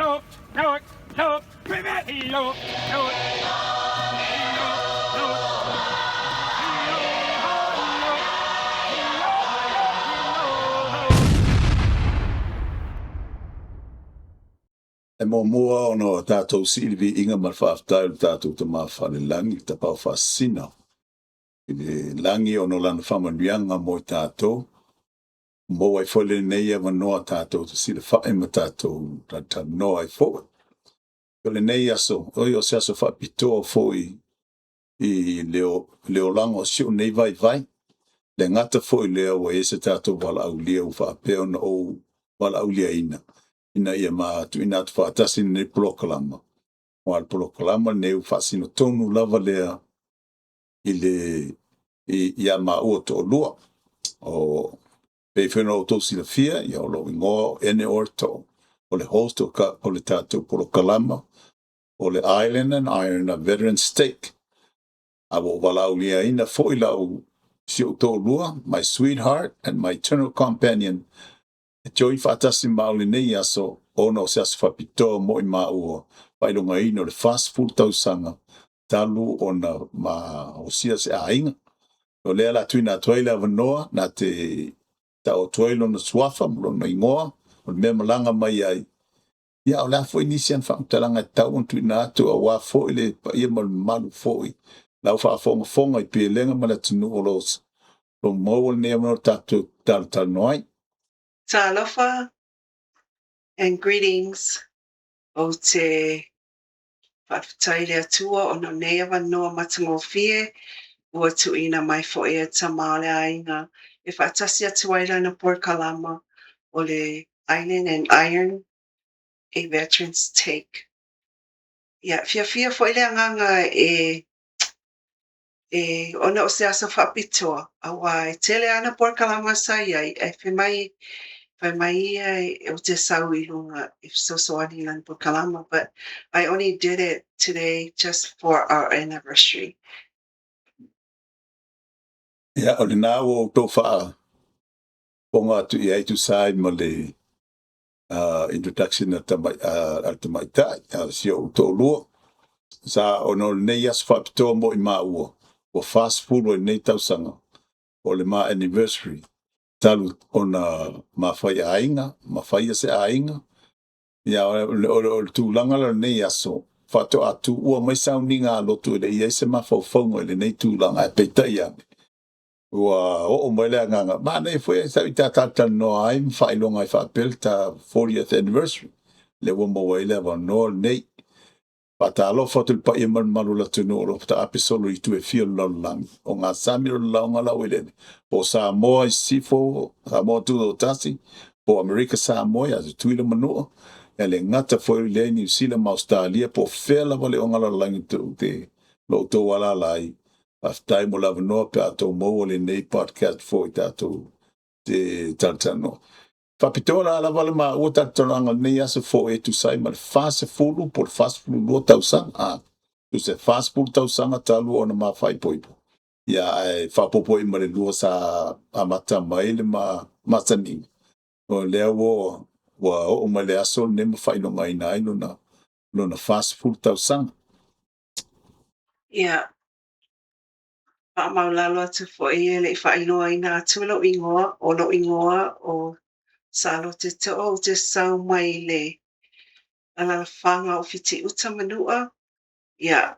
E muamua ona o tatou sii le viiga ma le faafetai o le tatou Tama Falelagi, le Tapaau Faasisina i le lagi ona o lana faamanuiaga mo i tatou. Maua ai foi lenei avanoa tatou te silafa'i ma tatou talatalanoa ai foi. O lenei aso, oi o se aso faapitoa foi i le olaga o si ou nei vaivai. Le gata foi lea ua i ai se tatou valaaulia ua faapea ona ou valaauliaina, ina ia ma tuuina atu faatasi lenei polokalama, aua o le polokalama lenei ua faasino tonu lava lea i le ia maua toalua. O pei foi ona outou silafia, ia o lou igoa o Eneor Too, o le host o le tatou polokalama o le Island and Iron, a Veteran's Take. A ua ou valaauliaina foi lau si ou toalua, my sweetheart and my eternal companion, e join faatasi ma au lenei aso, ona o se aso faapitoa mo i maua, faailogaina o le 40 tausaga talu ona ma osia se aiga. O lea la tuuina atu ai le avanoa, na te ta'o atu ai lona suafa ma lona igoa, o le mea malaga mai ai, ia o le a foi nisi ana faamatalaga e tatau ona tuuina atu aua foi le paia ma le mamalu foi lau faafogafoga i Pialega ma le atunuu o lo o maua lenei avanoa tatou talatalanoa ai. Talofa and greetings. Ou te faafetai i le Atua ona o nei avanoa matagofie ua tuuina mai foi e Tama o le Aiga e faatasi atu ai lana polokalama o le Island and Iron, a Veteran's Take. Ia, fiafia foi le agaga e ona o se aso faapitoa, auā e tele ana polokalama sa i ai, ae fai mai ia ou te sau i luga e fesoasoani i lana polokalama, but I only did it today just for our anniversary. Ia, o lena ua outou faafofoga atu i ai tusa ai ma le introduction a le tamaitai, a si ou toalua. Sa ona o lenei aso faapitoa mo i maua, ua 40 ai lenei tausaga, o le ma anniversary, talu ona mafai aiga, ma faia se aiga. Ia, o le tulaga la o lenei aso, faatoa tuua mai sauniga a lotu e le i ai se mafaufauga i lenei tulaga, ae peitai ane, ua oo mai le agaga, manaia foi sa i ta talatalanoa ai ma faailoga ai faapea le ta 40th anniversary, lea ua maua ai le avanoa lenei. Faatalofa atu i le paia ma le mamalu o le atunuu o lo o taape solo i itu e fia o le lalolagi. O gasami o le lauga lauelele, po o Samoa i Sisifo, Samoa Tutoatasi, po o Amerika Samoa, ia Tutuila ma Manua, ia le gata foi lea i Niu Sila ma Ausetalia, po o fea lava le oga lalolagi te lo outou alaala ai. Faafetai mo le avanoa pe a outou maua lenei podcast foi tatou te talatalanoa. Faapitoa la lava le maua talatalanoaga lenei aso foi e tusa ai ma le 40 po o le 42 tausaga. Tusa e 40 tausaga talu ona ma faaipoipo. Ia, ae faaopoopo i ma le lua sa amata mai le ma masaniga. O lea ua oo mai le aso lenei ma faailogaina ai lona 40 tausaga. Ia, faamaulalo atu foi e le i faailoaina atu lou igoa, o lou igoa o Salote Too, ou te sau mai le alalafaga o Fitiuta Manua, ia,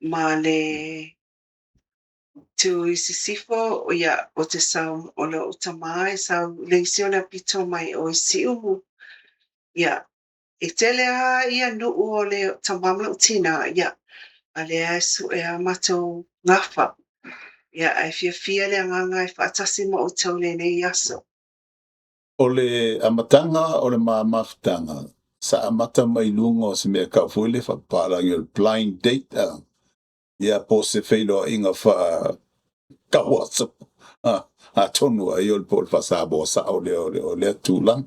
ma le tu i Sisifo, ia, o te sau o lou tamā e sau le isi o le pito mai o i Siumu. Ia, e tele a ia nuu o le tamā ma lou tinā, ia, a lea e su'e a matou gafa. Ia, ae fiafia le agaga e faatasi ma outou lenei aso. O le amataga o le ma mafutaga, sa amata mai luga o se mea kau foi le faapapalagi o le blind date, ia po o se feiloaiga faa tauaso. Atonu ai o le po o le faa-Samoa sao lea o lea tulaga.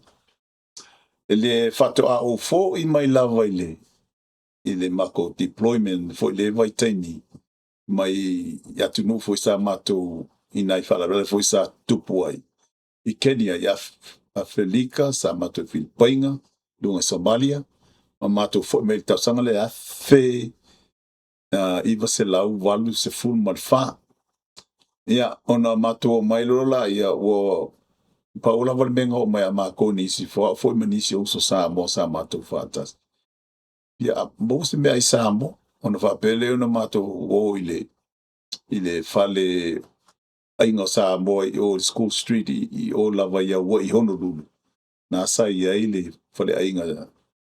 E le faatoa ou fo'i mai lava i le matou deployment foi le vaitaimi mai i atunuu foi sa matou i nai faalavelave foi sa tupu ai i Kenya, i Afelika, sa matou Filipaiga. luga Somalia, ma matou foi mai i le tausaga lea 1984. Ia, ona matou omai loa laia, ua pau lava le mea na oo mai ia matou e nisi, o au foi ma nisi o uso Samoa sa matou faatasi, ia maua se meaai Samoa, ona faapea lea ona matou o i le fale aiga o Samoa i o i le School Street i o lava i Auai i Honolulu, na sa i ai le faleaiga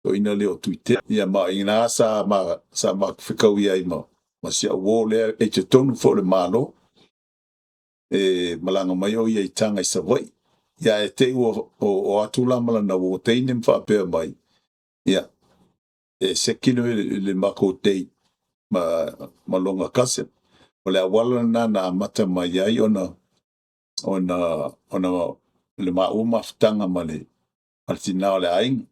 toeaina lea o Tuitea. Ia ma o i ina sa ma fetaui ai ma si au uo lea e i totonu foi o le Malo, e malaga mai o ia i Taga i Savaii. Ia ae te i ua o atu la ma lana uo teine ma faapea mai, ia, e seki le matou date ma lona cousin. O le auala lena na amata mai ai ona le maua mafutaga ma le tina o le aiga.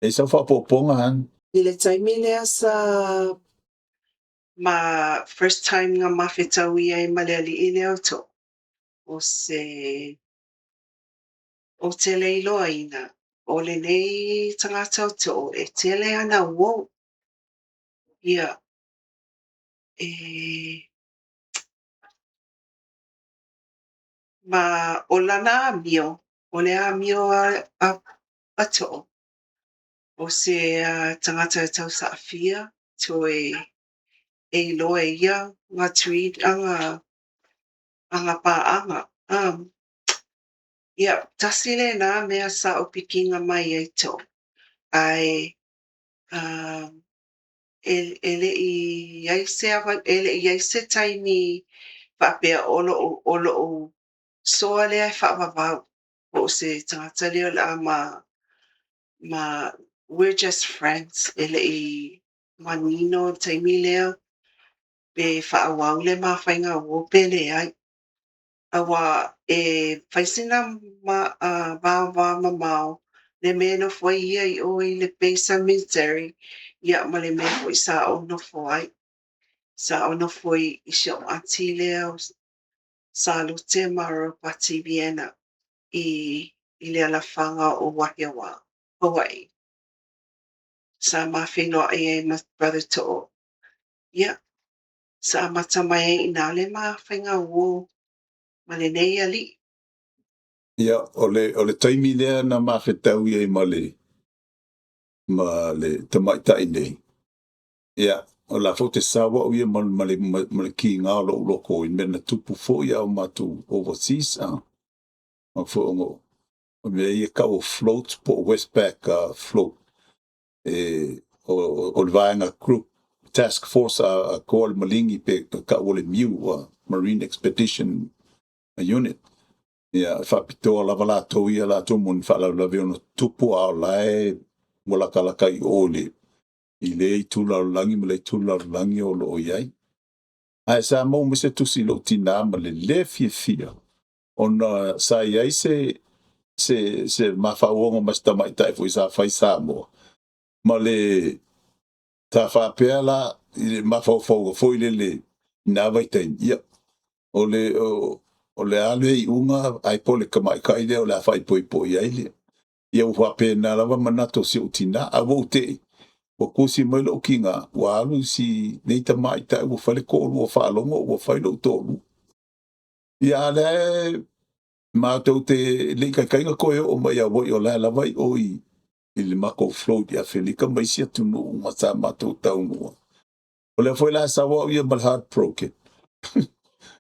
E i ai sau faaopoopoga, Hon? I le taimi lea sa ma first time na mafetaui ai ma le alii lea o To'o, o se ou te le iloaina o lenei tagata o To'o e tele ana uō. Ia, e ma o lana amio, o le amio a To'o, o se tagata e tausaafia, toe e iloa e ia ngā treat a ngā pāʻanga. Ia, tasi lena mea sa ou pikiina mai ai To'o, ae e le i i ai se e le i i ai se taimi faapea o lo'u soa lea e faavavau, po o se tagata lea o le a ma we're just friends. E le i manino le taimi lea pe faaauau le ma faiga uō pe leai. Auā e fai sina ma vavamamao le mea e nofo ai ia i o i le base a le military, ia ma le mea foi sa ou nofo ai. Sa ou nofo i si o'u aunty lea o Salote ma Ropati Viena i le alafaga o Wahiawā, Hawaii. Sa ma feiloai ai ma Brother To'o. Ia, sa amata mai ai i nā le ma faiga uō ma lenei alii. Ia, o le taimi lea na mafetaui ai ma le tamaitai nei, ia, o la foi te sau au ia ma le kiga o lou loto i mea na tupu foi a o matou overseas, a. Ma foi ono o mea ia tau o floats po o Westpac float, e o le vaega group task force a koa le maligi pe tau o le MU, Marine Expedition Unit. Ia, e faapitoa lava latou ia latou mo ni faalavelave ono tupu a o la e ua latalata i o i le itu lalolagi ma le itu lalolagi o lo o i ai. Ae sa maua mai se tusi i lou tinā ma le lē fiafia ona sa i ai se mafaauoga ma se tamaitai foi sa fai Samoa ma le sa faapea la i le mafaufauga foi lele i na vaitaimi, ia, o le a le iuga ai po o le tamaitai lea o le a faaipoipo i ai le ia ua faapena lava manatu o si ou tinā. Ae ua ou te'i ua tusi mai lou tinā ua alu si nei tamaitai ua fai le toalua faalogo ua fai lou toalua. Ia, a o lea e matou te le i taitai ona toe oo mai ia Hawaii o la e lava i o i le matou float i Afelika ma isi atunuu ma sa matou taunuu. O lea foi la sau au ia ma le heartbroken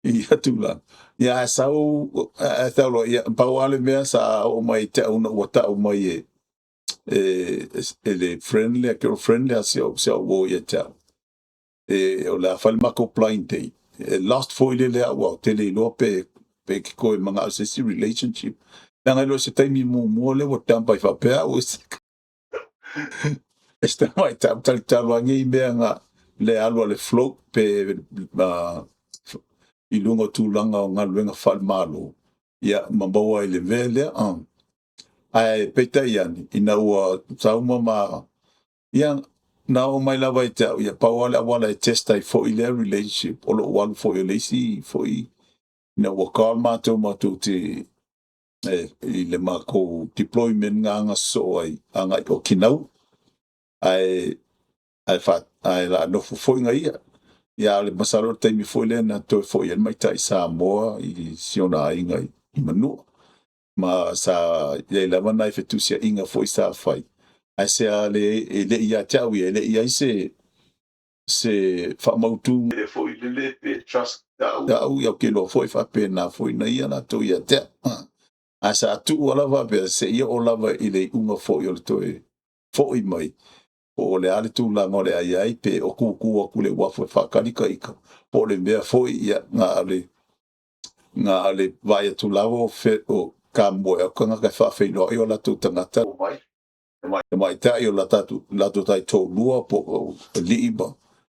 i ia tulaga. Ia, ae sau ae tau loa, ia, pau lava le mea sa oo mai te au ina ua tau mai e le friend lea, girlfriend lea si au uo ia te au. E o le a fai le matou blind date. E lost foi lele au au te le iloa pe ke toe mana'o se isi relationship. Leaga e le o se taimi muamua lea ua dump ai faapea au e se tamaitai talitalo ai nei mea na le alu a le float pe i luga o tulaga o galuega faale-Malo, ia ma maua ai le mea lea. Ae peitai ane, ina ua sauma ma ia na oo mai lava i te au, ia pau lava le auala e test ai foi lea relationship o lou alu foi o le isi foi ina ua call matou te E, i le matou deployment na aga sosoo ai agai i Okinawa, ae ae fa ae la nofo foi na ia. Ia a o le masalo o le taimi foi lea na toe foi ai le matai Samoa i si ona aiga i Manua. Ma sa i ai lava nai fetusiaiga foi sa fai, ae sea le e le i ia te au ia, e le i i ai se faamautu le foi lele pe trust au ia ou te iloa foi faapena foi na ia latou ia te au. Ae sa tuu lava faapea seia oo lava i le iuga foi o le toe foi mai, po o le a le tulaga o le a i ai, pe o tūtū atu i le uafu e faatali ita, po o le mea foi, ia, na o le vaai atu lava o, o tamomoe atu tagata e faafeiloai o latou tagata tamaitai o latou taitoalua po o alii ma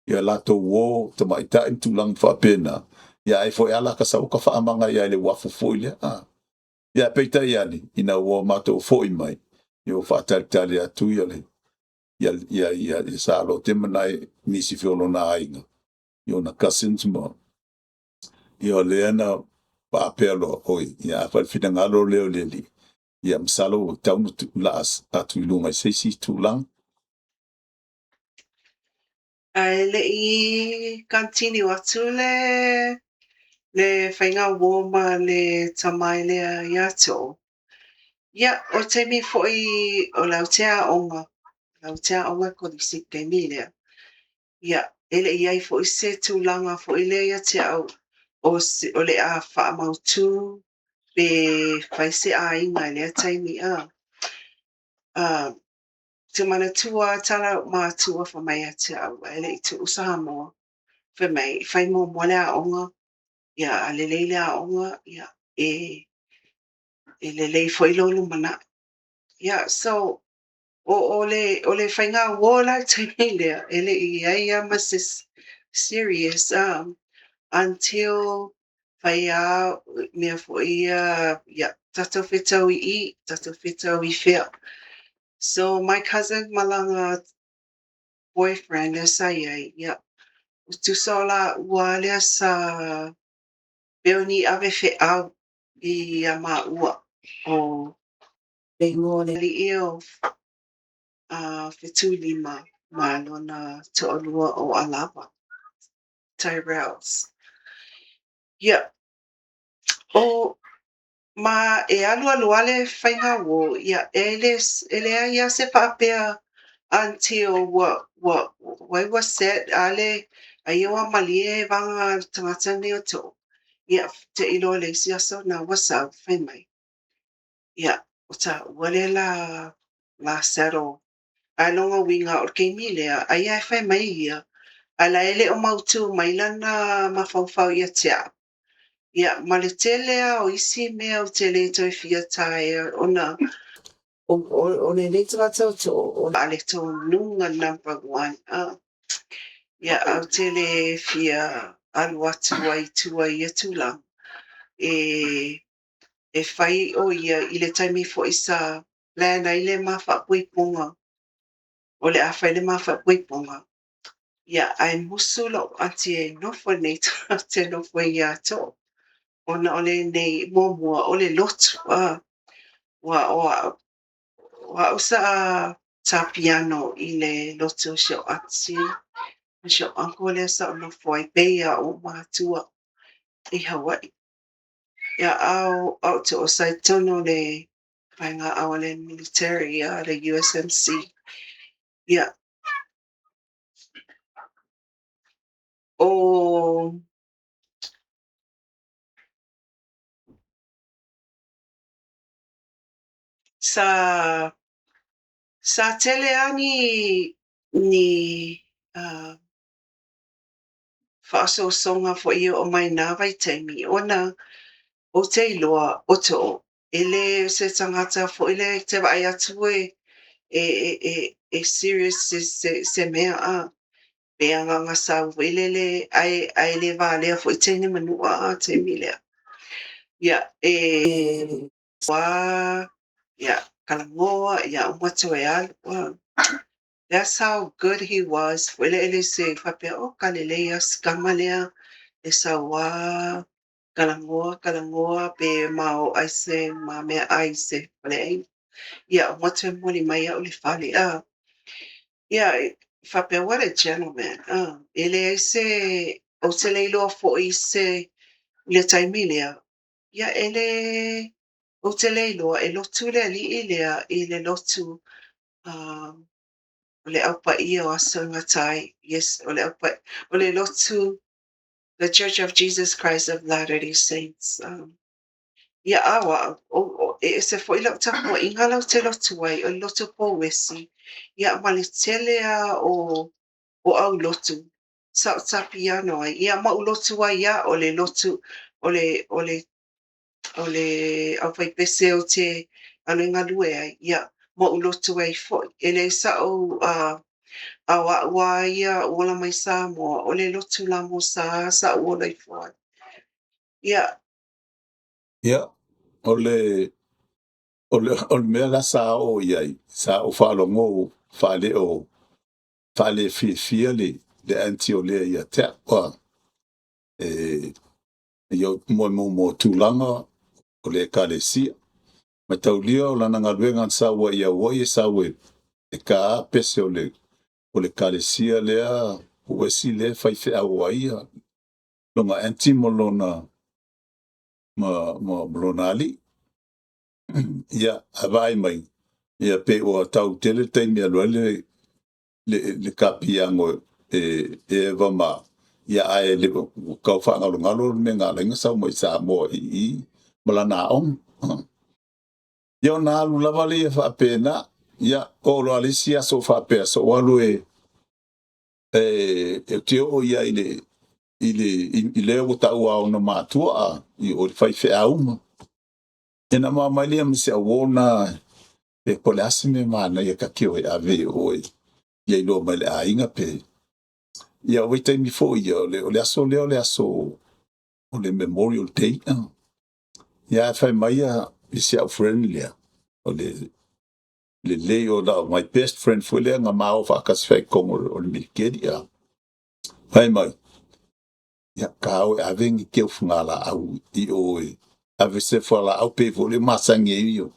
ia latou uo tamaitai ma tulaga faapena. Ia ai foi lava lata sau ota faamaga i ai i le uafu foi lea. Ia peitai ane, ina ua matou foi mai, ia ua faatalitali atu ia le ia ia ia ia Salote ma nai nisi foi o lona aiga, i ona cousins ma ia o lea na faapea loa, oi, ia afai o le finagalo lea o le Alii, ia masalo ua tatau ona tuulaa atu i luga i se isi tulaga. Ae le i continue atu le faiga uo ma le tama lea ia To'o, ia o le taimi foi o le au te aoga, o le au te aoga i Kolisi i le taimi lea. Ia, e le i i ai foi se tulaga foi lea ia te au o le a faamautu pe fai se aiga i lea taimi. Ou te manatua lava tala a lo'u matua fai mai ia te a'u ae le i tu'u Samoa, fai mai, "Fai muamua le aoga, ia a lelei le aoga, ia e lelei foi lou lumana'i." Ia so o le faiga uo la i le taimi lea, e le i i ai lava ma se serious until fai lava mea foi ia, ia tatou fetau i i, tatou fetau i fea. So my cousin ma lana boyfriend lea sa i ai, ia, tusa o lāua lea sa pei o ni ave fe'au iā māua o le igoa o le ali'i o Fetulima ma lona to'alua o Alava, Tyrells. Ia, o ma e alualu lava le faiga uo, ia e le e leai lava se faapea until ua set a le ai ua malie vaga le tagata nei o To'o, ia te i loa le isi aso na ua sau fai mai, ia, o tāua lea o le a settle. Ae lona uiga o le taimi lea, aia e fai mai ia, ae la e le o mautū mai lana mafaufau ia te a'u. Ia ma le tele lava o isi mea ou te le toe fia taea ona o lenei tagata o To'o o faaletonuga number one. Ia ae ou te le fia alu atu ai i tua i ia tulaga. E fai o ia i le taimi foi sa plan ai le ma faapuipuga, o le a fai le ma faapuipuga, ia ae musu lo'u aunty e nofo lenei tagata e nofo iā To'o, ona o lenei, muamua o le lotu, ua o a'u sa piano i le lotu o si o'u aunty ma si o'u uncle lea sa ou nofo ai pei lava o o'u matua i Hawaii. Ia a o a'u To'o sa i totonu o le vaega a le military a le USMC. Ia, o sa tele lava ni faaosoosoga foi e oo mai i nā vaitaimi ona ou te iloa o To'o e le o se tagata foi lea e te vaai atu e serious se mea pe agaga sau foi lele ae le valea foi teine manu'a a taimi lea. Ia e ia talanoa ia uma toe alu. That's how good he was. Foi lea e le se faapea, oh, ka lelei lava si tama lea e sau. Talanoa, talanoa pe ma o ʻai se ma meaʻai i se faleʻaina. Ia, uma toe momoli mai au i le fale. Ia, faapea, what a gentleman. E leai se, ou te le iloa foi se i le taimi lea, ia e le, ou te le iloa e lotu le aliʻi lea i le lotu o le Au Paia o Aso e Gata ai. Yes, o le Au o le lotu The Church of Jesus Christ of Latter-day Saints. Ia, a o au, e ese foi lau tapuaiga la ou te lotu ai, o le lotu Pouesi, ia ma le tele lava o au lotu sa ou tapiano ai. Ia ma ou lotu ai lava, o le lotu, o le aufaipese ou te alu e galue ai, ia, ma ou lotu ai foi. E leai sa'u, a o a'u lava ia ua ola mai Samoa, o le lotu LMS sa ou ola ifo ai. Ia. Ia, o le mea la sa oo i ai, sa ou faalogo faaleo faalefiafia le aunty o lea ia te au. E ia mo tulaga o le ekalesia. Mataulia o lana galuega na sau ai ia ua e sau e ka pese o le ekalesia lea ua esi lea faifeau ai ia lona aunty ma lona ma lona alii. Ia, a vaai mai, ia pe ua tau tele taimi alu ai le kapiago e Eva ma ia ae le ua kau faagalogalo le mea na ala ai ona sau mai Samoa i ma lana aoga. Ia ona alu lava lea faapena. Ia, oo loa le isi aso faapea, so alu e te oo ia i lea ua taua ona matua a, i o le faifeau. E na ma mai lea ma se au na pe po o le a se mea manaia ka te o e ave i o e ia iloa mai le aiga pe. Ia o vaitaimi foi ia, o le aso lea o le aso o le Memorial Day. Ia ae fai mai ia i si au friend lea, o le lelei o la my best friend foi lea na ma o faatasi faitonu o le militeli a. Fai mai, ia ka o e ave ni keu fugalaau i o e ave se fualaau pe foi le masani ai o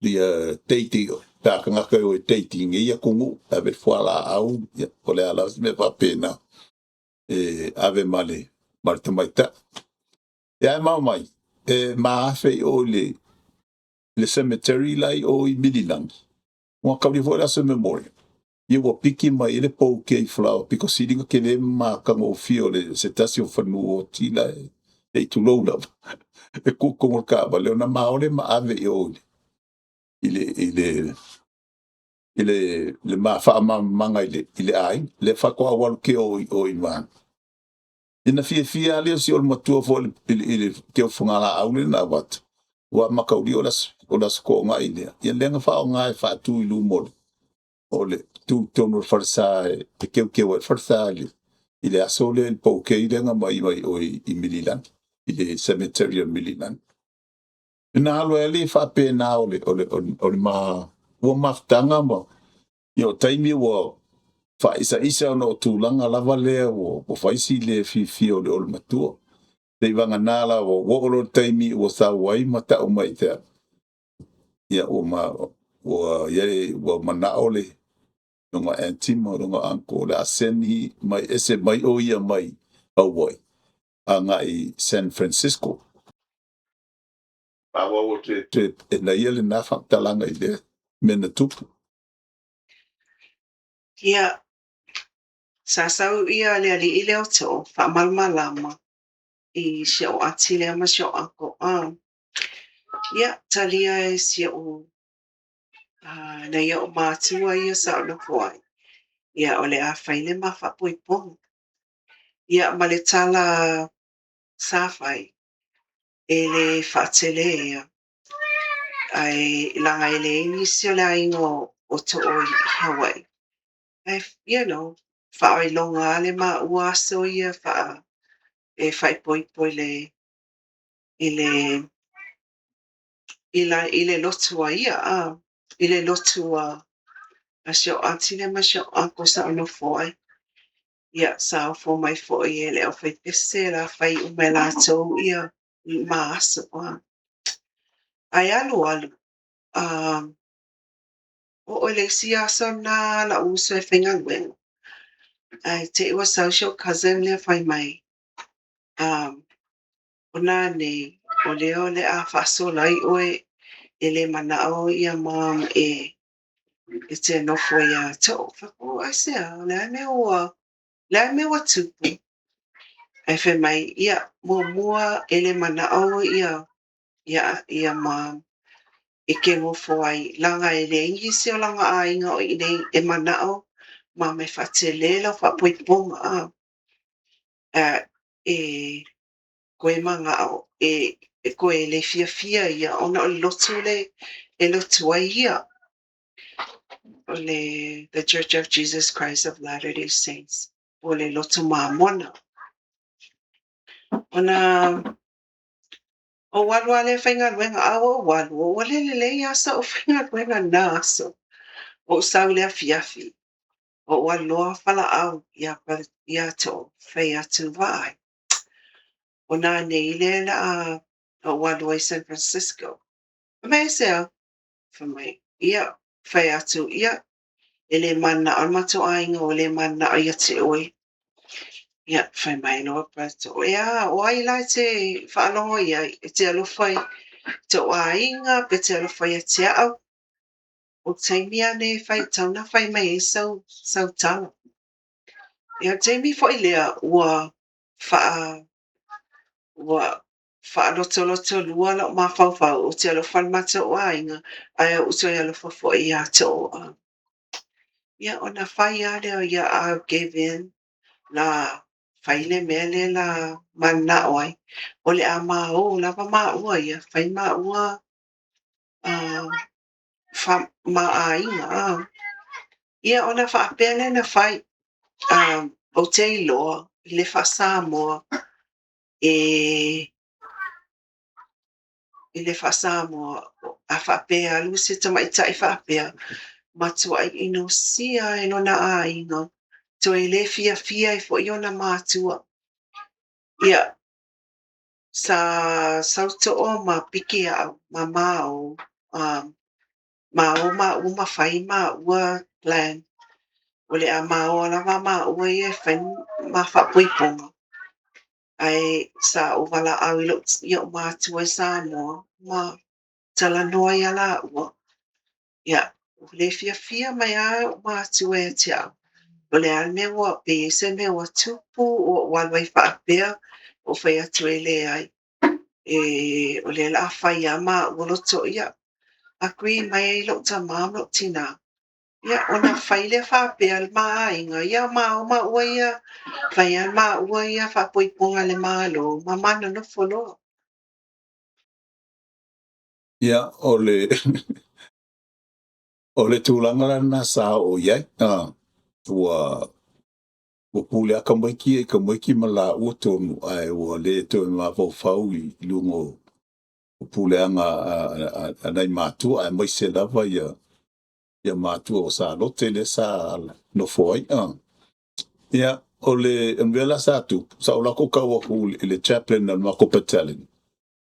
ia teiti pe a tagata o e teiti nei atunuu ave fualaau ia o le ala se mea faapena e ave ma le tamaitai. Ia e mau mai, e maafe i o i le cemetery la i o i Mililani. Ua kauli foi le aso memorial. Ia ua piki mai i le bouquet flower because sili na tele ma matagofie o le se tasi o fanua o tila e i tulou lava. E kukongo le taavale ona maole ma ave i o i le ma faamamamaga i le aiga. Le faatoa ou alu ke o i o i ma. Ina fiafia lea o si o le matua foi i le keu fugalaau le na avatu. Ua matauli o le aso toonai lea. Ia lea na faaaoga e faatu i luma o le tu tonu o le falesa e keukeu ai le falesa i le aso lea i le bouquet lea na mai mai o i Mililani, i le cemetery o Mililani. Na alu ai le faapena o le ma ua mafutaga ma ia o taimi ua faaisaisa ona o tulaga lava lea ua fai si le fiafia o le matua. Se'i vagana la ua oo loa le taimi ua sau ai ma ta'u mai ia te a'u, ia ua ma ua iai ua mana'o le lona aunty ma lona uncle o le a seni mai ese mai o ia mai Hawaii agai San Francisco. Faaauau te e na ia lena faamatalaga i lea mea na tupu. Ia, sa sau ia le aliʻi lea o To'o faamalamalama i si o'u aunty lea ma si o'u uncle. Ia, talia e si o'u nai o'u matua ia sa ou nofo ai. Ia, o le a fai le ma faapoipoga. Ia, ma le tala sa fai, e le faatele ia. Ae laga e leai nisi o le aiga o To'o i Hawaii. Ae, faailoga lava le maua aso ia e faaipoipo i le i la i le lotu a ia, i le lotu a si o'u aunty lea ma si o'u uncle sa ou nofo ai. Ia, sa ofo mai foi e le aufaipese la fai uma e latou ia. ma aso. Ae alu alu, oo i le isi aso lena la'u uso e faigaluega, ae te i ua sau si o'u cousin lea fai mai, o nanei, o lea o le a faasola ai 'oe, e le mana'o ia mom e te nofo iā te 'u. Fai atu, aisea? O le a le mea ua, le a le mea ua tupu? Ae fai mai, ia, muamua e le mana'o ia mom e ke nofo ai, laga e leai nisi o lana aiga o i inei e mana'o mama e faatele lau faapoipoga a. E koe mana'o e koe le fiafia ia ona o le lotu le e lotu ai ia. O le The Church of Jesus Christ of Latter-day Saints, po o le Lotu Mamona. Ona ou alu lava lea e faigaluega, a ua ou alu, ua le lelei lava sa'u faigaluega i lena aso. Ou sau i le afiafi, ou alu loa valaau ia ia te 'u, fai atu, vaai, o nanei lea o le a ou alu ai i San Francisco. Fai mai, aisea? Fai mai, ia, fai atu, ia, e le manana'o le matou aiga ua le manana'o ia te 'oe. Ia, fai mai loa Brother To'o, e a, o ai la e te faalogo i ai? E te alofa i to'u aiga, pe te alofa ia te a'u? O taimi lava nei e fai, tatau ona fai mai ai sau tala. Ia, o le taimi foi lea ua ua faalotolotolua la'u mafaufau, ou te alofa i le matou aiga, ae ou toe alofa foi iā te 'o. Ia, ona fai lava lea, ia, I'll give in. La fai le mea lea la manana'o ai. O le a ma o lava māua ia, fai māua ma aiga. Ia, ona faapea lea ona fai. Ou te iloa i le faa-Samoa e i le faa-Samoa, a faapea e alu se tamaitai faapea, matuai inosia e lona aiga, toe le fiafia ai foi ona matua. Ia, sa sau To'o ma piki a'u ma ma o, ma o māua ma fai māua plan. O le a ma o lava māua ia e fai ma faapoipoga. Ae sa ou valaau i o'u mātua i Samoa ma talanoa iā lāua. Ia, ua le fiafia mai lava o'u mātua ia te a'u. O le a le mea ua, pe i ai se mea ua tupu ua ou alu ai faapea, ou fai atu e leai. E o lea o le a fai lava māua loto. Ia, agree mai ai lo'u tamā ma lo'u tinā. Ia, ona fai lea faapea le ma aiga, ia ma o māua ia, fai lava māua ia faapoipoga i le Malo, ma ma nonofo loa. Ia, o le tulaga la lena sa oo i ai. Ua pule lava tamaiti ia i tamaiti ma laua tonu, ae ua le toe mafaufau i luga o puleaga a nai matua, aemaise lava ia matua o Salote lea sa nofo ai. Ia, o le mea la sa tupu, sa ou alu atu ou tau atu i le chaplain a le matou battalion,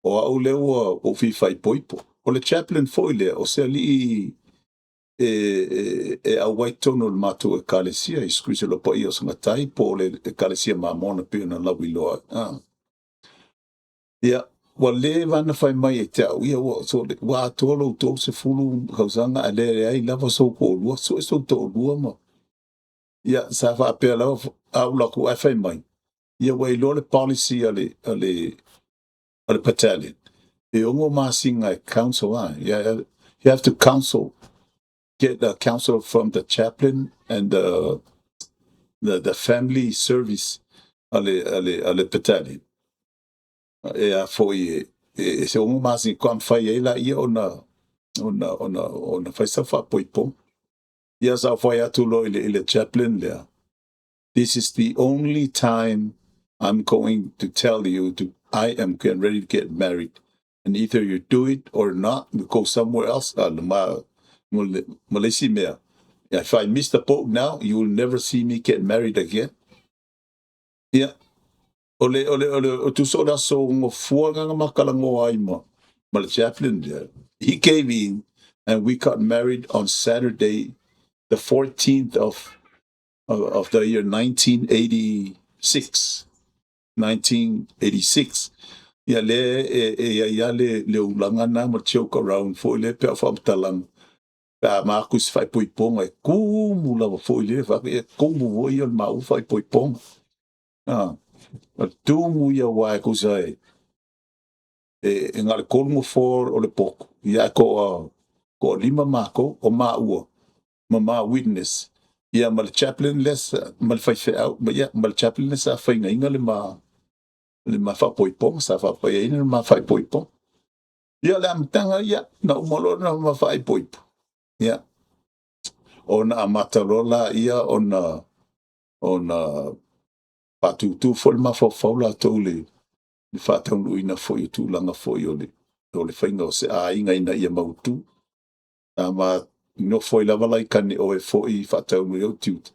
o au lea ua ou fia faaipoipo. O le chaplain foi lea, o se alii e auai tonu o le matou Ekalesia, Iesu Keriso o Paia o Sagatai, po o le Ekalesia Mamona pei ona lauiloa ai. Ia, ua leva ona fai mai e te au, ia ua, so, ua atoa lou 30 tausaga ae le leai lava sou toalua, sue sou toalua ma. Ia, sa faapea lava au latu ae fai mai, ia ua iloa le policy a le battalion, e 6 masina e counsel ai. Yeah, you have to counsel, get a counsel from the chaplain and the family service a le battalion. E a foi e se 6 masina kwa mawhai ai la ia ona fai sau faapoipoga. Ia sa fai atu loa i le chaplain lea, "This is the only time I'm going to tell you to I am getting ready to get married. And either you do it or not, we go somewhere else." Ma, ma le isi mea, "If I miss the boat now, you will never see me get married again." Ia, O le tusa o le aso gafua lena na ma talanoa ai ma le chaplain lea. He came in and we got married on Saturday, the 14th of the year 1986. 1986. Ia lea e i ai lava le ulaga na ma joke around foi lea pe a o faamatalaga. Pe a ma atu i se faaipoipoga e tumu lava foi lea, faapea e tumu foi ia o le maua faaipoipoga. Ah, o le tumu ia aua e tusa e na o le 3 nofoa o le potu, ia ae toa-5 matou, o maua ma ma witness, ia ma le chaplain lea ma le faifeau, ma, ia, ma le chaplain lea sa faigaina le ma faapoipoga, sa faapaiaina le ma faaipoipoga. Ia o le amataga ia, na uma loa ona ma faaipoipo, ia, ona amata loa laia ona faatutū foi le mafaufau latou i le faataunuuina foi o tulaga foi o le faiga o se aiga ina ia mautu. Sa ma nofo ai lava la i Kaneohe foi faataunuu ai ou tiute.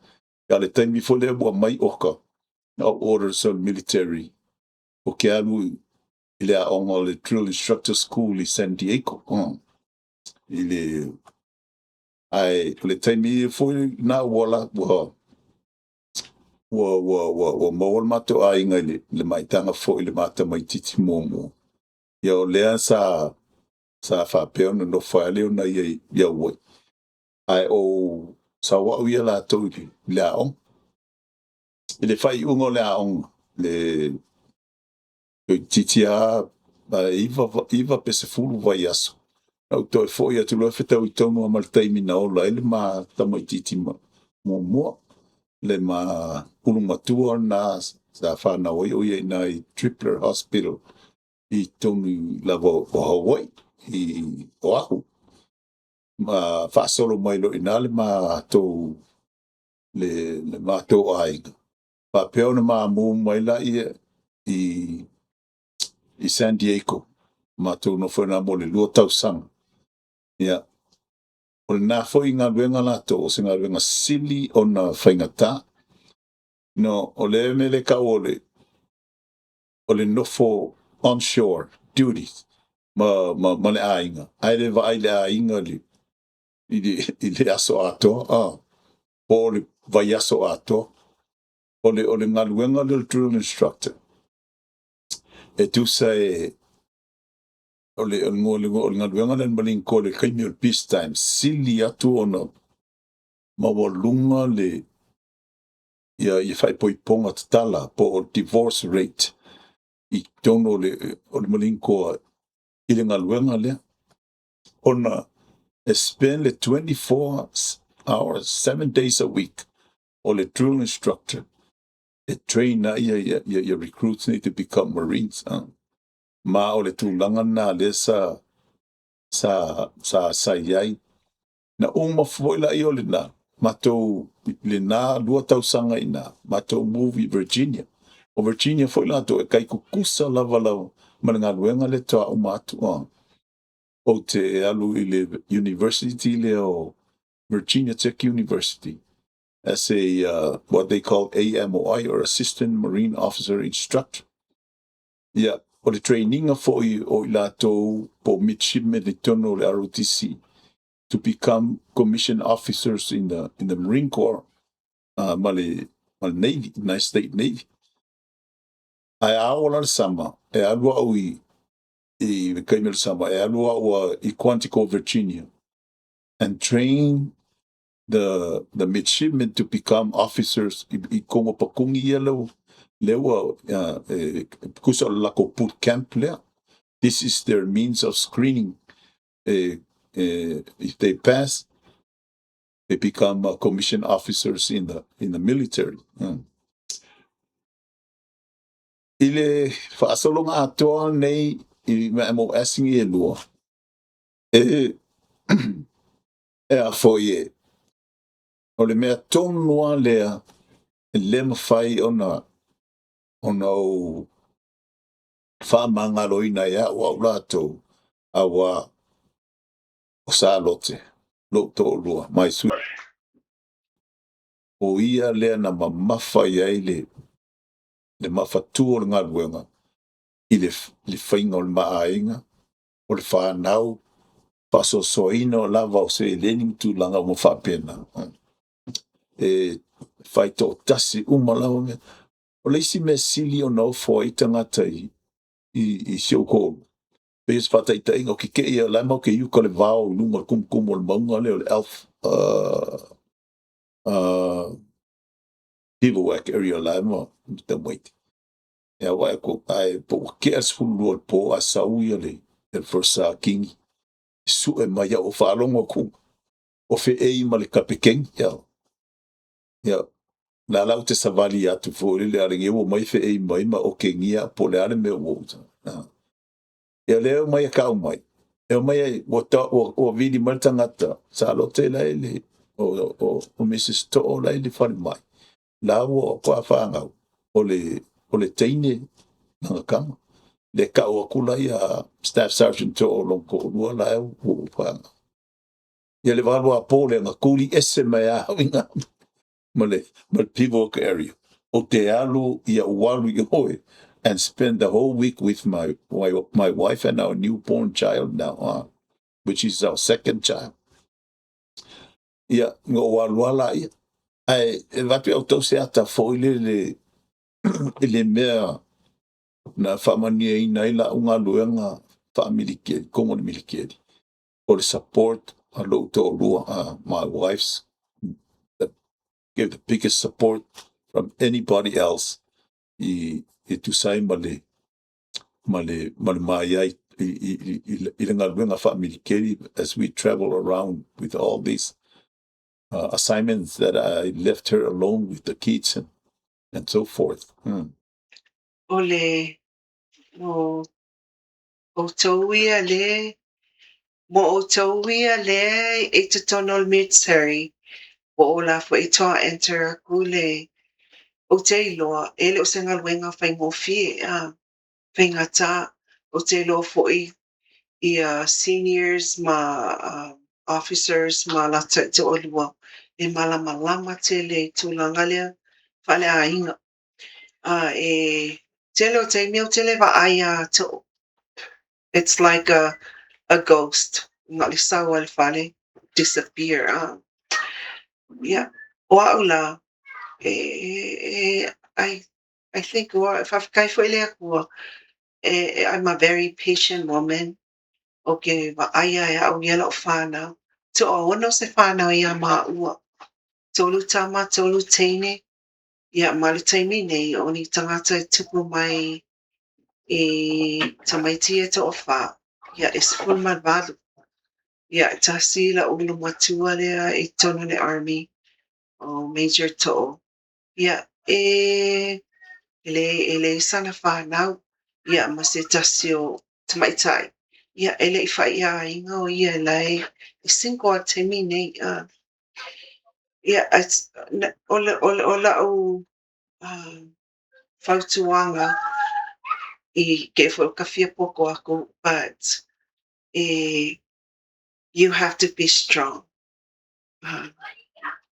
A o le taimi foi lea ua aumai oka, na orders o le military, ou te alu i le aoga o le Drill Instructor School i San Diego. I le ae o le taimi foi na ua la ua ua ua ua, ua maua le matou aiga i le maitaga foi i le ma tamaitiiti muamua. Ia o lea sa faapea ona nofo ai lea ona ia i Hawaii. Ae ou sau au ia latou i le aoga. I le faaiuga o le aoga, le toeitiiti lava 9 pe 10 vaiaso. Na ou toe foi atu loa fetaui tonu lava ma le taimi na ola ai le ma tamaitiiti muamua. Le ma ulumatua lena sa fanau ai o ia i ina i Tripler Hospital i totonu lava o Hawaii, i Oahu. Ma faasolo mai loa i ina le matou aiga. Faapea ona mamu mai laia i San Diego. Matou nofo i ina mo le 2 tausaga. Ia, o lena foi galuega latou, o se galuega sili ona faigata. No, o le mea lea e tau o le nofo onshore duties ma le aiga, ae le vaai i le aiga i le aso atoa, po o le vaiaso atoa. O le galuega lea o le drill instructor, e tusa e o le galuega lea a le Marine Corps i le taimi o le peace time, sili atu ona maualuga le ia faaipoipoga tatala po o divorce rate i totonu o le Marine Corps i le galuega lea. Ona e spend le 24 hours, 7 days a week o le drill instructor e train ai ia recruits nei to become Marines. Ma o le tulaga lena lea sa i ai. Na uma foi laia o lena, matou lena 2 tausaga i ina, matou move i Virginia. O Virginia foi latou e tai tutusa lava ma le galuega lea faatoa uma atu. Ou te alu i le university lea o Virginia Tech University as a what they call AMOI or Assistant Marine Officer Instructor. Ia, o le traininga foi o i latou po midshipmen i totonu o le ROTC to become commissioned officers in the Marine Corps ma le Navy, United States Navy. Ae a oo la le sama, e alu au i le taimi o le sama, e alu au i Quantico, Virginia, and train the midshipmen to become officers i kogo pakugi ia lea ua e tusa o le latou boot camp lea. This is their means of screening. If they pass, they become commissioned officers in the military. I le faasologa atoa nei i mo asigi e 2, e a foi e, o le mea tonu lava lea, e le mafai ona ou faamagaloina e au latou, auā o Salote, lou toalua, mai sui. O ia lea na mamafa i ai le le mafatua o le galuega i le faiga o le maaiga, o le fanau, faasoasoaina o lava o seleni ma tulaga uma faapena. E fai toatasi uma lava mea. O le isi mea sili ona ofo ai tagata i si ou toalua, pei o se faataitaiga, o tetee o la e matou te i uka i le vao i luga o le tumutumu o le mauga lea o le Elf bivouac area la e ma tamaiti. E vaai atu ae po ua tea le 12 o le po ae sau le First Sergeant sue mai au, faalogo atu o feei ma le kapeteni. Ia, la ou te savali atu foi lele, a o lenei ua omai feei mai ma okegia po o le a le mea ua Ia lea e omai e tau mai, e omai ua vili mai le tagata, sa lote la e le o Mrs Too la e i le falemai, la ua faatoa fanau, o le teine lana tama. Le tau atu la ia Staff Sergeant Too o lona toalua la e ua fanau. Ia le 8 apo lea na tuli ese mai au ina ma le bivouac area. Ou te alu ia ou alu i oe and spend the whole week with my wife and our newborn child now, which is our second child. Ia, na ou alu ala ia. Ae e avatu au tau se ata foi lele i le mea na faamanuiaina ai lau galuega faamilikeri, totonu o le militeri, o le support a lou toalua. My wife's gave the biggest support from anybody else i tusa ai ma le maia i le galuega faamilikeri as we travel around with all these assignments that I left her alone with the kids and so forth. O le o outou ia le mo outou ia le i totonu o le military, po o la foi faatoa enter atu le ou te iloa, e le o se galuega faigofie a faigata. Ou te iloa foi ia seniors ma officers ma latou toalua e malamalama tele i tulaga lea faaleaiga. E tele o taimi ou te le vaai ia Too. It's like a ghost. Na o le sau lava i le fale, disappear. Ia, o au la, I think ua faafetai foi i le Atua, I'm a very patient woman. O ke vaaia e au ia lau whānau. Toaono se whānau ia maua. Tolu tama, tolu teine. Ia, ma le taimi nei, o ni tagata e tupu mai i tamaiti e toawhā. Ia, e 18. Ia, e tasi lau olomatua lea i totonu o le army, o Major To'o. Ia, e le sana whānau, ia, ma se tasi o tamaitai. Ia, e le i whai o ia e lai e single a taimi nei. Ia, o lau fautuaga i ke fo ka fia poko aku, but you have to be strong.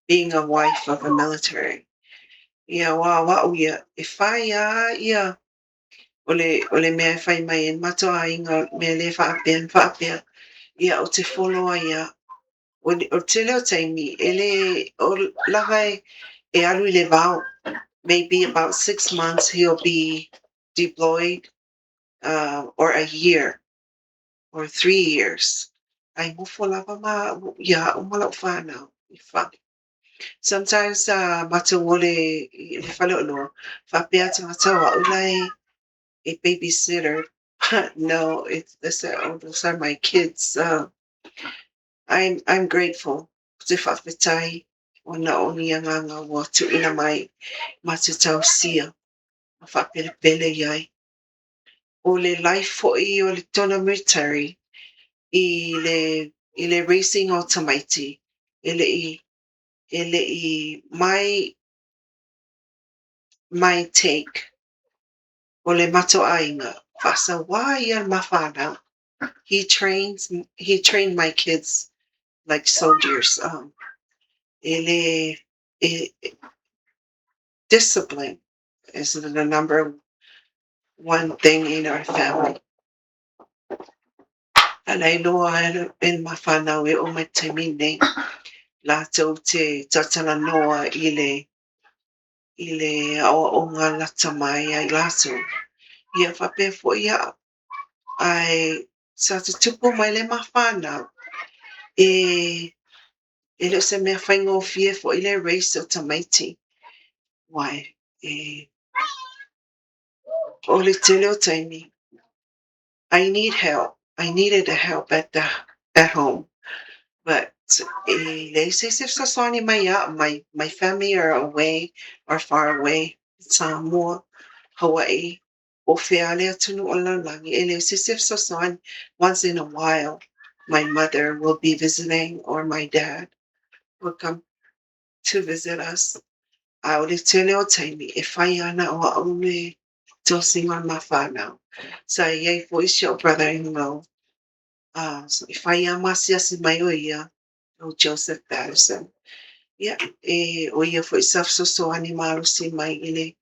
Being a wife of a military. Ia, wa wa'u ia, e whai a ia o le mea e whai mai e mato aiga mea le whaapea whaapea. Ia, o te follow ia. O te leo taimi, e le, o lava e alu i le vao. Maybe about 6 months he'll be deployed, or a year, or 3 years. Ai mofo lava ma ia au ma lau whānau i whale. Sometimes matou ole i le fale o loa, whapea tagata o au lai a babysitter. But no, it's this oh, those are my kids. I'm grateful. Te whawhetai o na o ni anganga ua tuuina mai ma te tausia. Ma whapelepele iai. O le life fo'i o le tona military i le raising o tamaiti e le i my take o le mato aiga whaasawa ia ma whānau. He trained my kids like soldiers. E le e, discipline. is the number one thing in our family. A la iloa e ma whanau e o mai taimi nei, latou te tatalanoa i le aoaoga lata mai ai latou. Ia faapea foi a'u. Ae sa tutupu mai le ma whanau e le o se mea faigofie foi le raise o tamaiti. Wai, e o le tele o taimi, I need help. I needed the help at home. But e leai se isi e fesoasoani mai iaʻu. My family are away or far away. Samoa, Hawaii, o fea le atunuu o le lalolagi, e leai se isi e fesoasoani. Once in a while, my mother will be visiting or my dad will come to visit us. A o le tele o taimi e fai ana o a'u le tosiga o le ma whanau. Sa iai foi si o'u brother-in-law. E fai a ma asiasi mai o ia, o Joseph Patterson. Ia, e o ia foi sa fesoasoani malosi mai i le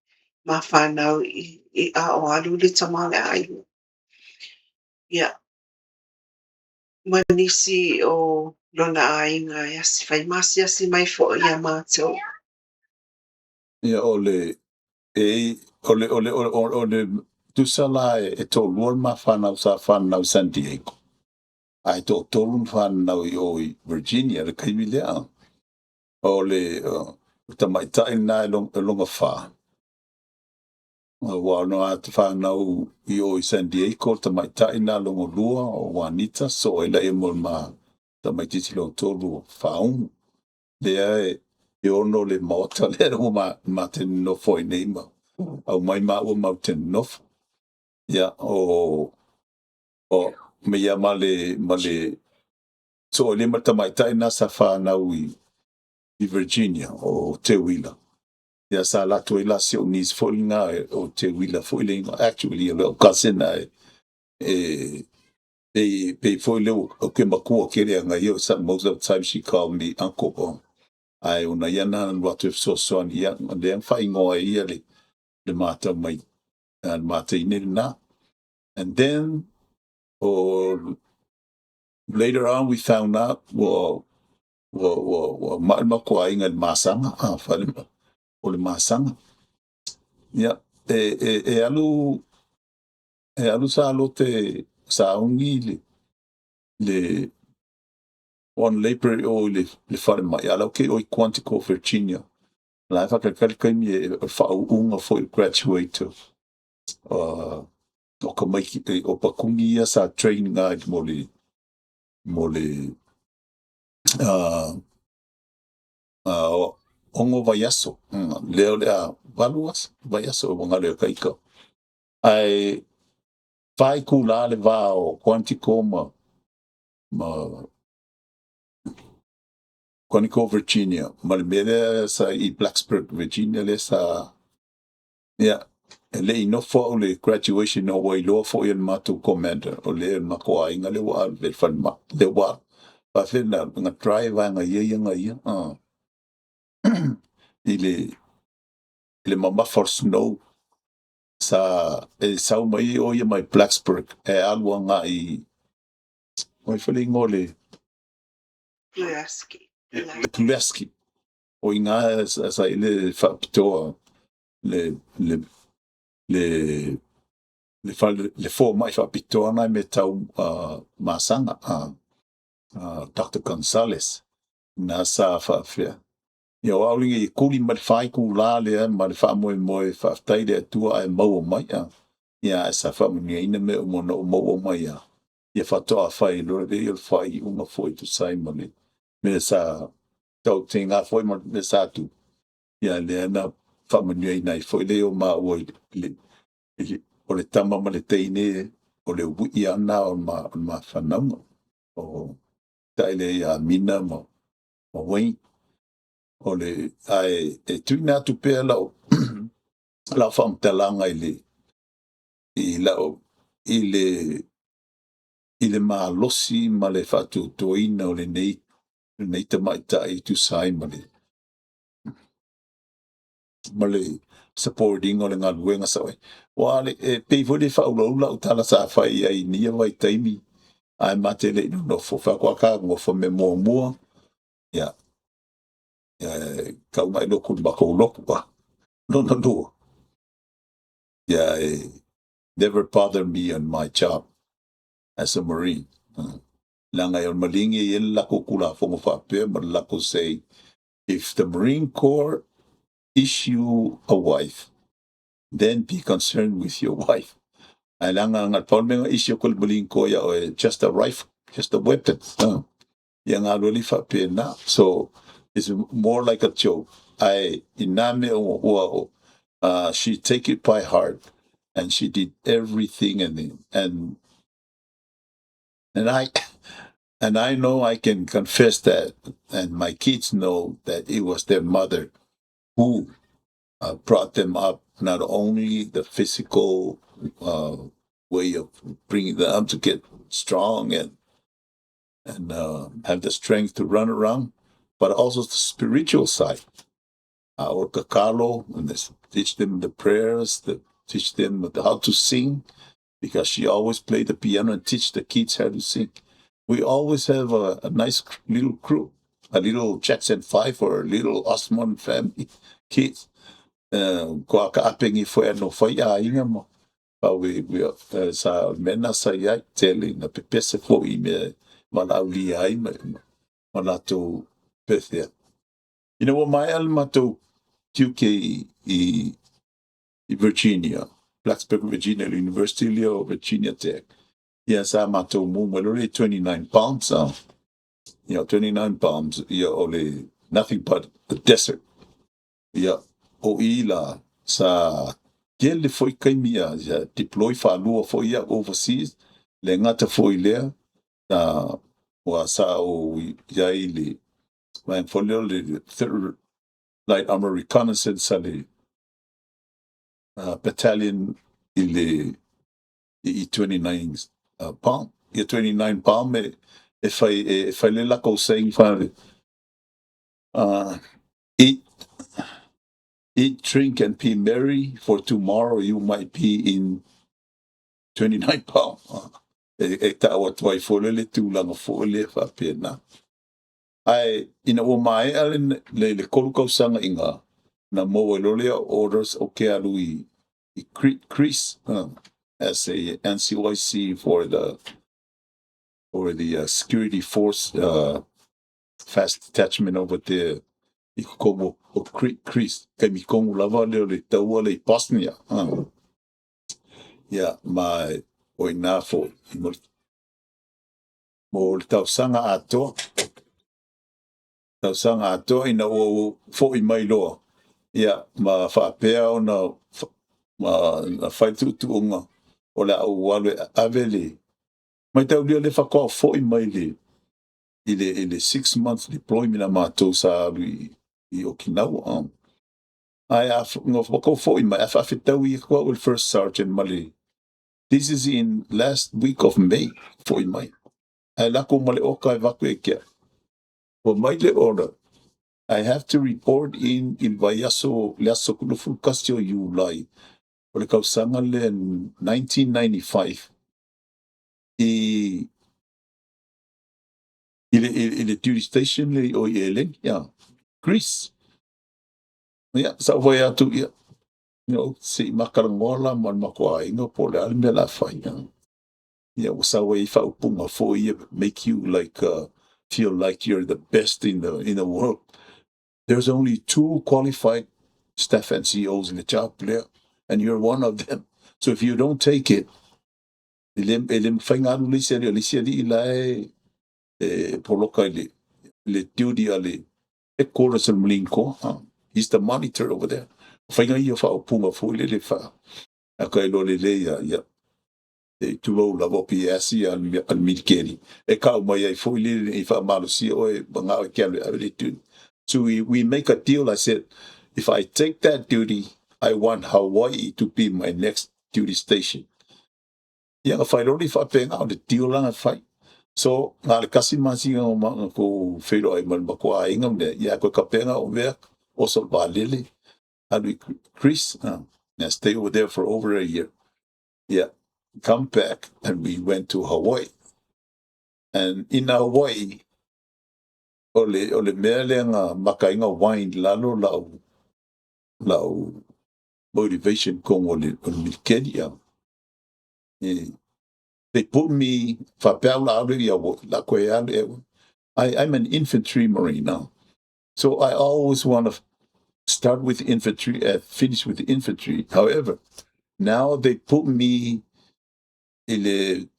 ma whanau i a o alu le tama o le aiga. Ia, ma nisi o lona aiga e asi fai ma asiasi mai foi ia mātou. Ia o le e o le tusa la e toʻalua le mafanau sa fanau i San Diego. Ae toatolu na fanau i o i Virginia le taimi lea. O le tamaitaʻi lena e loga fa. Ua ona ata fanau i o i San Diego le tamaitaʻi na loga lua o Juanita so e laia mo le ma tamaititi lona tolu o Faaumu. Lea e ono le maota lea ua ma te nofo ai nei ma au mai maua mau te nofo. Ia o me ia ma le so o le ma tamaitaʻi na sa fanau i Virginia o Te Wila. Ia sa latou ai la si o niece foi lena o Te Wila foi le igoa. Actually o le cousin e e pe foi le o ke makua kele anga ia most of the time she called me uncle. Oh. Ae ona ia na alu atu e fesoasoani ia lea na faaigoa ai ia le matau mai le mateine lena. And then later on we found out ua maʻi le matou aiga i le masaga a fale o le masaga. Ia e alu sa lote sauni le on labor o le fale mai ala ke o i Quantico, Virginia. La e whakakali kaimi e whaauunga foi graduate o ka maiki o pakungi ia sa training ai mo le 6 vaiaso. Lea o le a 8 aso, vaiaso o ngalo e kaika. Ai fai kula le va o Quantico ma Quantico, Virginia. Ma le mea lea sa i Blacksburg, Virginia lea sa ia e le i nofo au le graduation o ua iloa foi e le matou commander o le matou aiga le ua alu le falemai le ua faafena na drive aga ia ia aga ia i le mamafa o le snow sa e sau mai o ia mai Blacksburg e alu agai oi fale igoa le Pulaski. Pulaski o i ngā sa i le faapitoa le fale le fomai faapitoa na me tau masaga Dr. Gonzalez na sa faafea. Ia o au i kuli ma le whaiku la lea ma le whaamoemoe faafetai le Atua ae maua mai a. Ia ae sa faamanuiaina mea uma na ou maua mai a. Ia faatoa fai loa lea o le faaiuga foi tusa ai ma le mea sa tautega foi ma le mea sa tu. Ia lea na faamanuiaina ai foi lea o maua i le o le tama ma le teine o le ui'i ana o le mafanauga. O taʻi ia Mina ma Wayne. O le ae e tuuina atu pea lau faamatalaga i lau i le malosi ma le faatuatuaina o lenei tamaitaʻi e tusa ai ma le Ma le support ina o le galuega sa oe. Ua le e pei foi le faaulaula au tala sa fai ai i ia vaitaimi, ae ma te le i nonofo faatoa nofo mea muamua, ia, tau mai lotu i le matou lotu a. Lona lua, ia, e never bother me on my job as a Marine. Leaga e o le maligi e i ai le latou Tulafono faapea ma le latou say, "If the Marine Corps issue a wife, then be concerned with your wife." Ae leaga na pau le mea na issue atu e le Marine Corps ia oe, just a rifle, just a weapon. Ia galue le faapena. So it's more like a joke. Ae ina mea ua she take it by heart and she did everything and I know I can confess that, and my kids know that it was their mother who brought them up, not only the physical way of bringing them up to get strong and have the strength to run around, but also the spiritual side. O tatalo, and this, teach them the prayers, teach them how to sing, because she always played the piano and teach the kids how to sing. We always have a nice little crew, a little Jackson 5 or a little Osmond family kids. Kua ka apengi foe no fai a inga mo. Pa we sa mena sa iai tele na pepese fo i me malauli ai ma latou pethea. Ina ua maea le matou tiute i Virginia, Blacksburg, Virginia, le University lea o Virginia Tech. Ia sa matou mu mai loa le 29 Palms, ia 29 Palms, ia o le nothing but the desert. Ia o i la sa tele foi kaimi ia, ia deploy faalua foi ia overseas, le gata foi lea, na ua sa o iai le vaega foi lea o le Third Light Armor Reconnaissance a le battalion i le i 29 Palm. Ia 29 Palm e fai le lakou saying fa "Eat, drink and be merry, for tomorrow you might be in 29 Palm." E ta'u atu ai foi le tulaga foi lea faapena. Ae ina ua maea le 3 tausaga iga, na maua ai loa lea orders o ke alu i Crete, Greece, as a NCOIC for the security force fast detachment over there i totonu o Crete, Greece. Kaimi tonu lava lea o le taua le i Bosnia. Ia, ma o ina foi mo le tausaga atoa. Tausaga atoa ina ua fo'i mai loa. Ia, ma faapea ona ma na fai tuutuuga o le a ou alu e ave le mataulia le faatoa fo'i mai le i le 6 month deployment a matou sa alu i Okinawa. Ae a no matou fo'i mai, a faafetaui atu au e le first sergeant ma le, this is in last week of May, fo'i mai. Ae lako ma le oka e vaku e kia. Ua mai le order. I have to report in i le vaiaso le aso 21 o Iulai o le tausaga lea 1995 i le duty station le o i Eleni, ia, Greece. Ia, sa ou fai atu, ia, se i makalagoa la ma le matou aiga po o le a le mea o le a fai. Ia. Ia, ua sau ai faaupuga foi ia, make you like feel like you're the best in the world. There's only two qualified staff NCOs in the job lea, and you're one of them. So if you don't take it, e le mafai ona alu le isi alii, o le isi alii la e poloka i le duty a le headquarters o le Marine Corps. He's the monitor over there. Faiga ia faaupuga foi lele fa. A ka iloa lelei ia, ia e tulou lava o PS a le militeri. E kau mai ai foi lele i faamalosia oe ma ngao e ke alu e ave le duty. So we make a deal. I said, "If I take that duty, I want Hawaii to be my next duty station." Ia, na fai loa le faapena o le deal lana fai. So, na le kasi masina o ma ko whero ai ma le matua aiga mea, ia koe kapenga o mea, o so vālele. Alu i Greece. I stay over there for over a year. Yeah. Come back and we went to Hawaii. And in Hawaii, o le mea lea na maka ai na wind lalo lau motivation kongo o le military ia. They put me faapea la alu ia la koe alu e I'm an infantry marine now. So I always want to start with infantry and finish with the infantry. However, now they put me in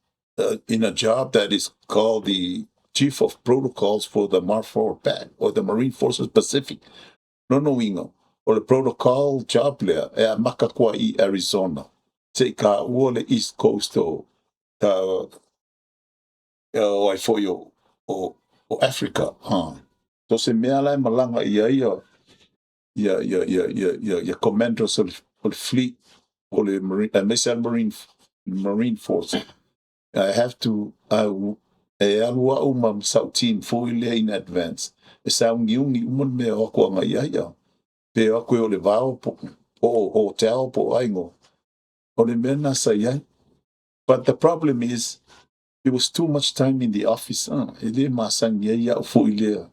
a job that is called the Chief of Protocols for the MARFOR PAC or the Marine Forces Pacific. No ingo. O le protocol job lea e a maka kua i Arizona. Se ka ua le East Coast o ka o ai foi o Africa. Huh. So se mea la e malanga ia ia ia ia ia ia ia, ia commanders o le fleet o le Marine, Marine Force. I have to I, e alu au ma sau team foi lea in advance. E sa ungi uma le mea o aku anga ia ia. Pe aku e o le vao po o hotel po o aingo. O le mea na sa iai. But the problem is, it was too much time in the office. E le masangi ai au foi lea.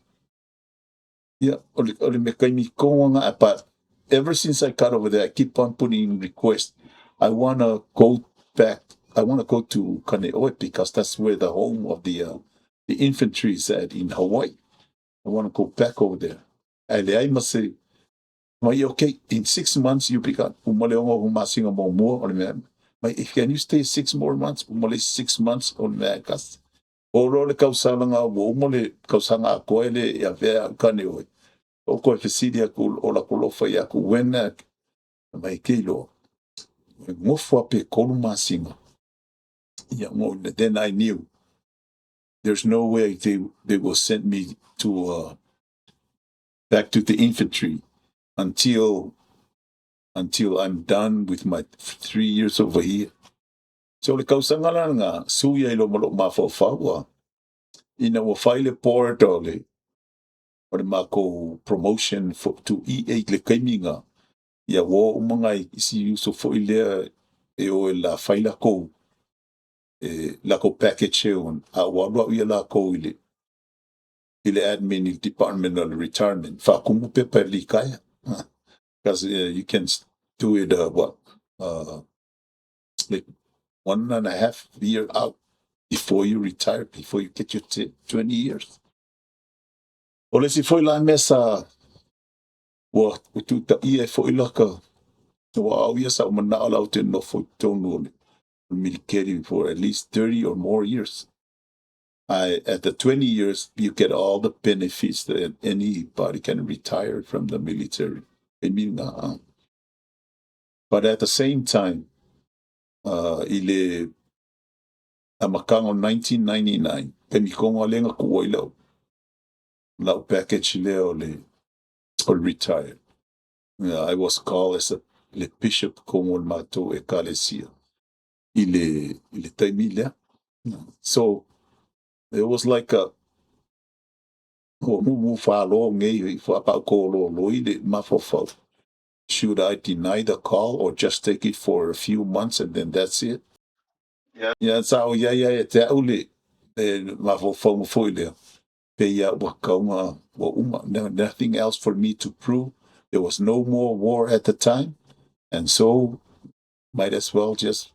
Yeah, o le me kaimi konga, but ever since I got over there, I keep on putting in request. I want to go back. I want to go to Kaneohe because that's where the home of the infantry is at in Hawaii. I want to go back over there. Ai le ai ma se, mai okay, in 6 months you pick up, umale ongo humasinga mo mua, o le mea, mai, can you stay 6 more months? Umale 6 months, o le mea kas. O ro le kausalanga, wo umale kausanga a koe le ia vea Kaneohe. O koe fesili aku o la kolofa i aku wena, mai ke loa. Ngofo a pe kolu masinga. Yeah, well, then I knew there's no way they will send me to back to the infantry until I'm done with my 3 years over here. So le kausanga la nga suia i lo malo mafaufau ina ua fai le board o le mako promotion for, to E8 le kaiminga ia wo umanga i isi uso foi lea e o e la fai la kou e la kou package e on a ua alu au ia la kou i le admin i le department of retirement faakumu pepa e likaia because you can do it what like 1.5 year out before you retire, before you get your 20 years. O le si foi la mea sa ua tuta ia e foi laka ua au ia sa o manao lau te nofo i tonu o le military for at least 30 or more years. At the 20 years, you get all the benefits that anybody can retire from the military. I mean, but at the same time, i le amakanga o 1999, pe mi konga lenga ku ai lau package lea o le retire. Yeah, I was called as a le bishop kongo le matou e kalesia i le taimi lea. So, it was like a ua mumu whālo ngei i whapau kō lo i le mafofau. Should I deny the call or just take it for a few months and then that's it? Yeah, sa o ia ia e te au le e mafofau ma foi lea. Pe ia ua kaunga ua uma. No, nothing else for me to prove. There was no more war at the time. And so might as well just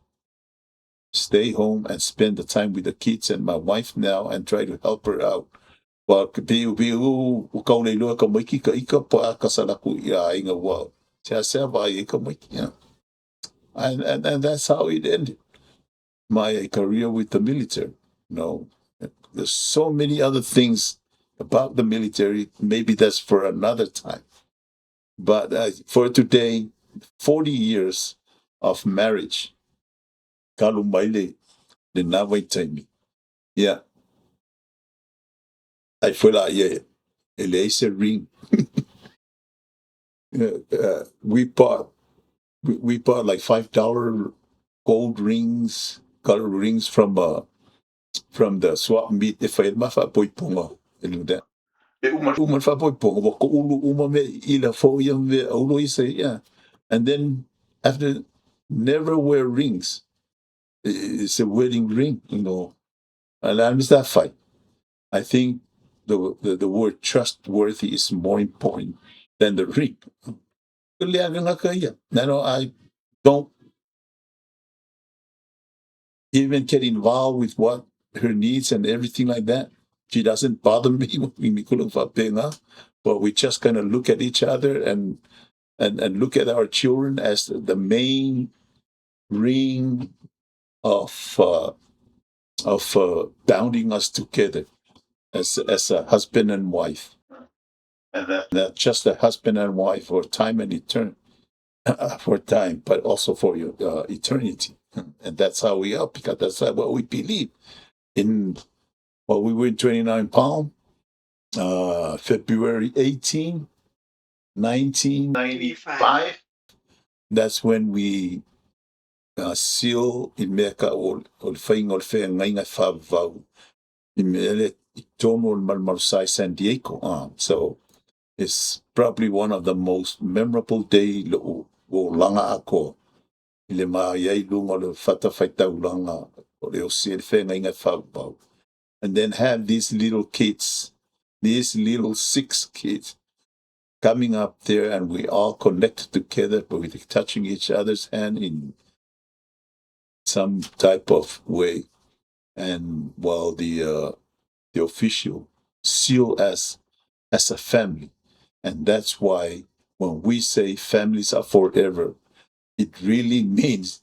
stay home and spend the time with the kids and my wife now and try to help her out. Wa pe pe u u kau le loa ka maiki ka ika pa ka sala ku ia inga wa se se va i ka maiki. Yeah. And that's how it ended. My career with the military. No, there's so many other things about the military. Maybe that's for another time. But for today, 40 years of marriage. Kalu mai le nā vai taimi. Yeah. Ai foi la ia e le se ring. We bought like $5 gold rings, color rings from the swap meet e whai mafa poi ponga e lu. Uma le faapoipoga ua toulu uma mea i ila foi ia mea aulo ia ia. And then after, never wear rings. It's a wedding ring. And that fight. I think the word trustworthy is more important than the ring. No, I don't even get involved with what her needs and everything like that. She doesn't bother me, but we just kind of look at each other and look at our children as the main ring of bounding us together as a husband and wife. And that just a husband and wife for time and eternity, for time, but also for your eternity. And that's how we are, because that's what we believe. In well, we were in 29 Palm, February 18, 1995. That's when we seal i mea ka o le whainga o le whainga whavau i mea le i tonu o le Malumalusai San Diego. So it's probably one of the most memorable day lo o langa ako i le maa iai lunga o le whata whaitaulanga o le o se le whainga whavau. And then have these little kids, these little 6 kids, coming up there, and we all connected together, but with touching each other's hand in some type of way. And while the official seal us as a family. And that's why when we say families are forever, it really means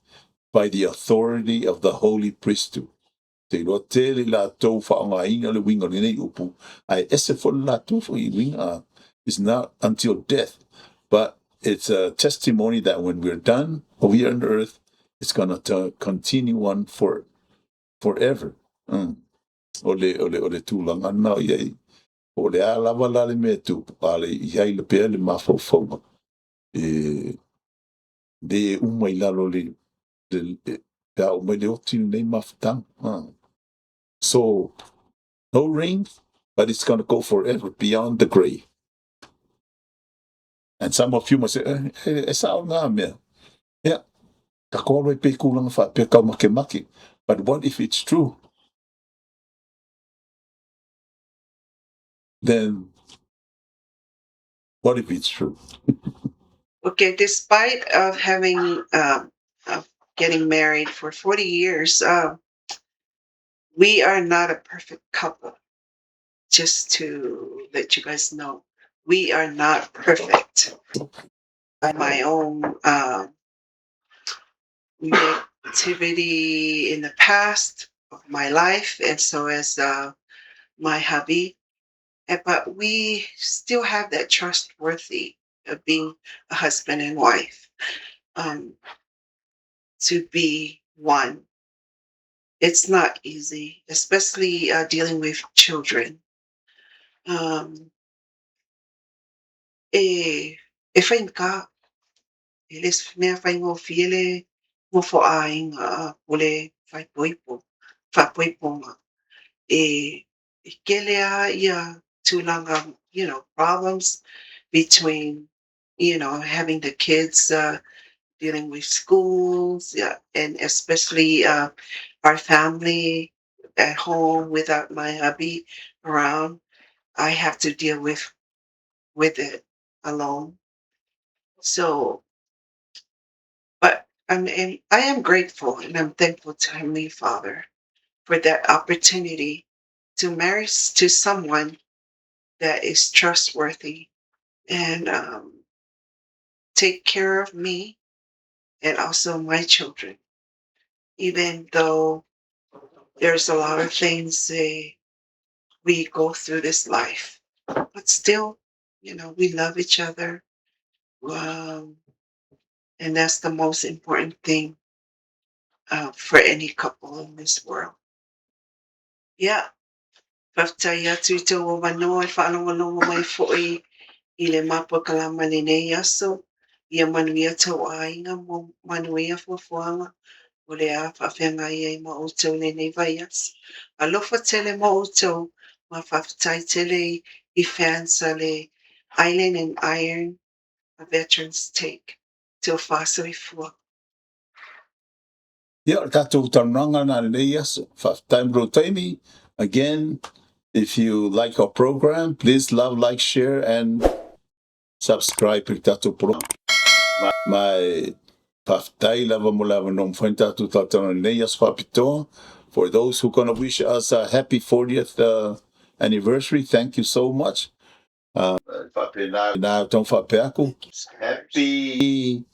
by the authority of the holy priesthood. Te roa tele la tau whaangaina le winga le nei upu, ai ese fo la tau wha winga is not until death, but it's a testimony that when we're done over here on earth, it's going to continue on for forever. O le tūlanga nā iai. O le a lava la le mea tupu, a le iai le pea le mawhauwhaunga. E le umai lalo le pea umai le oti nei mawhitanga. So, no ring, but it's going to go forever beyond the grave. And some of you must say, e sao ngā mea. Yeah. Ka kōroi pe kūlanga wha, pe kau make make. But what if it's true? Then, what if it's true? Okay, despite of having, of getting married for 40 years, we are not a perfect couple. Just to let you guys know, we are not perfect. My own negativity in the past of my life, and so as my hubby. But we still have that trustworthy of being a husband and wife, to be one. It's not easy, especially dealing with children. E whainga, e les mea whaingo fiele mo ainga pole whaipoipo, whaipoiponga. E kelea ia tūlanga, you know, problems between, you know, having the kids, dealing with schools, yeah, and especially our family at home without my hubby around. I have to deal with it alone. So, but I am grateful and I'm thankful to Heavenly Father for that opportunity to marry to someone that is trustworthy and take care of me and also my children. Even though there's a lot of things we go through this life, but still, you know, we love each other. And that's the most important thing for any couple in this world. Yeah. Whaftai atu i tau wanoa e whaalongolongo mai foi i le mapa kalama le nei aso, ia manuia tau ainga mo manuia fuafuaga o le a whaawhenga ia i ma outou le nei vai aso. Alofa tele mo outou, ma whaftai tele i I fans a le Island and Iron a Veterans Take. Tofa soifua. Ia, o le tatou talanoaga lena i lenei aso. Faafetai mo lou taimi. Again, if you like our program, please love, like, share and subscribe i le tatou polokalame. Ma e faafetai lava mo le avanoa ua mafai ona tatou talatalanoa i lenei aso faapitoa. For those who gonna wish us a happy 40th anniversary, thank you so much. Faapena tau faapea atu, happy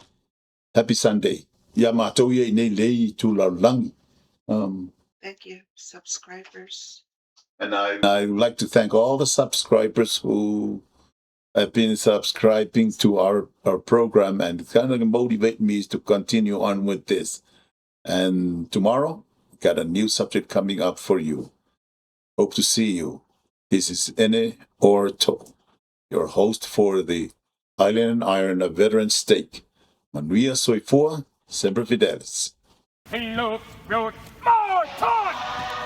happy Sunday ia matou ia i nei lei itu lalolagi. Thank you, subscribers. And I would like to thank all the subscribers who have been subscribing to our program and kind of motivate me to continue on with this. And tomorrow, got a new subject coming up for you. Hope to see you. This is Ene Orto, your host for the Island and Iron of Veteran Stake. Manuia soifua, Semper Fidelis. He wrote more talk!